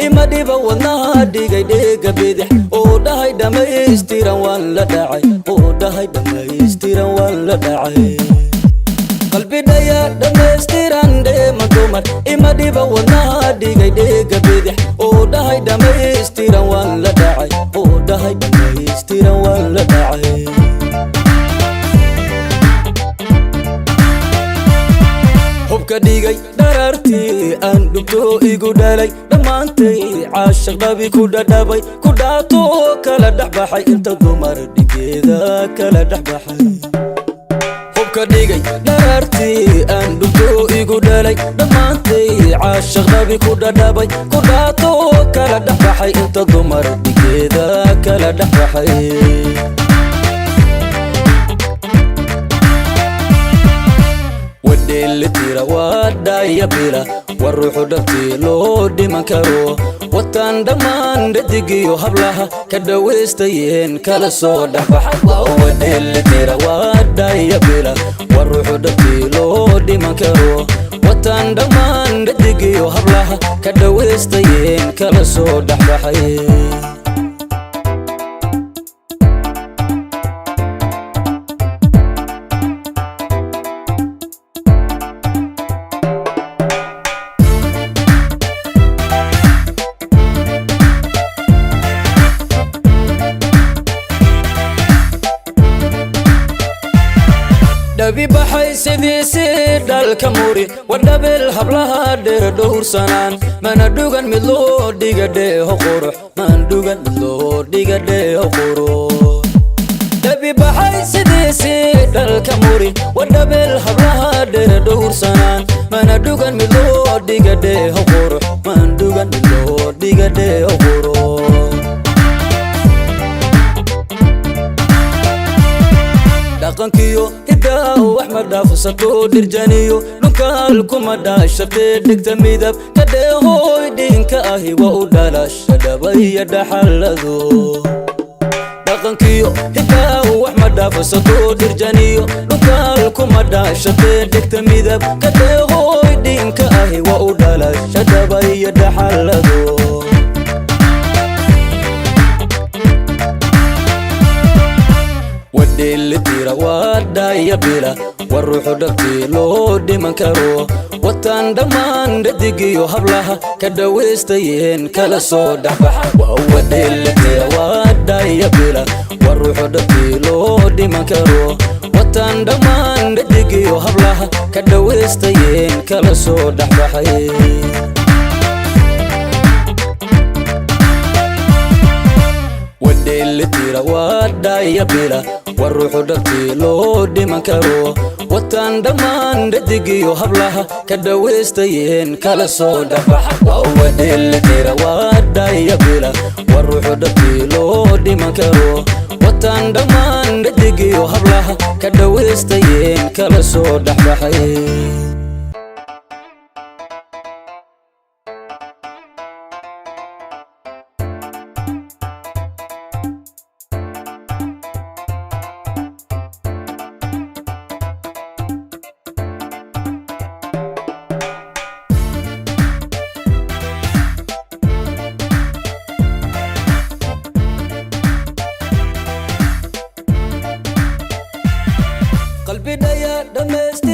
Ima dhiba wadnaha dhigay dheega bidix oo dhahay dhammaystiran waan la dhacay, oo dhahay dhammaystiran waan la dhacay. Qalbidhaya dhammaystiran dheema dumar ima dhiba wadnaha dhigay dheega bidix oo dhahay dhammaystiran waan la dhacay, oo dhahay dhammaystiran waan la dhacay. Hubka dhigay dharartii aan dhugto igu dhalay dhammaantay caashiq dhabi ku dhadhabay ku dhaato kala dhexbaxay inta dumar dhigeeda kala dhexbaxay. Hubka dhigay dharartii aan dhugto igu dhalay dhammaantay caashiq dhabi ku dhadhabay ku dhaato kala dhexbaxay inta dumar dhigeeda kala dhexbaxay. Wadheelitira waa dhaya bila war ruuxu dhabtii loo dhiman karo wataan dhammaan dhadigiyo hablaha ka dhawaystayeen kala soo dhexbaxay. Wadheelitira waa dhaya bila war ruuxu dhabtii loo dhiman karo wataan dhammaan dhadigiyo hablaha ka dhawaystayeen kala soo dhexbaxay. Dhabi baxay sidiisii dhalka muri wadhabel hablaha dheer dhowrsanaan mana dhugan mid loo dhiga dheeho qurux, maan dhugan mid loo dhiga dheeho qurux. Dhabi baxay sidiisii dhalka muri wadhabel hablaha dheer dhowrsanaan mana dhugan mid loo dhiga dheeho qurux, maan dhugan mid loo dhiga dheeho qurux. Dhaqankiyo hiddaa wax ma dhaafsato dhirjaniyo dhunkaal kuma dhaashatee dhigta midab ka dheehooy dhinka ahi waa u dhalasha dhabaya dhaxallado. Dhaqankiyo hiddaa wax ma dhaafsato dhirjaniyo dhunkaal kuma dhaashatee dhigta midab ka dheehooy dhinka ahi waa u dhalasha dhabaya dhaxallado. Wadheelitira waa dhaya bila war ruuxu dhabtii loo dhiman karo wataan dhammaan dhadigiyo hablaha ka dhawaystayeen kala soo dhexbaxay. Wadheelitira waa dhaya bila war ruuxu dhabtii loo dhiman karo wataan dhammaan dhadigiyo hablaha ka dhawaystayeen kala soo dhexbaxay. Wadheelitira waa dhaya bila war ruuxu dhabtii loo dhiman karo wataan dhammaan dhadigiyo hablaha ka dhawaystayeen kala soo dhexbaxay. Wadheelitira waa dhaya bila war ruuxu dhabtii loo dhiman karo wataan dhammaan dhadigiyo hablaha ka dhawaystayeen kala soo dhexbaxay. Qalbidhaya dhammaystiran.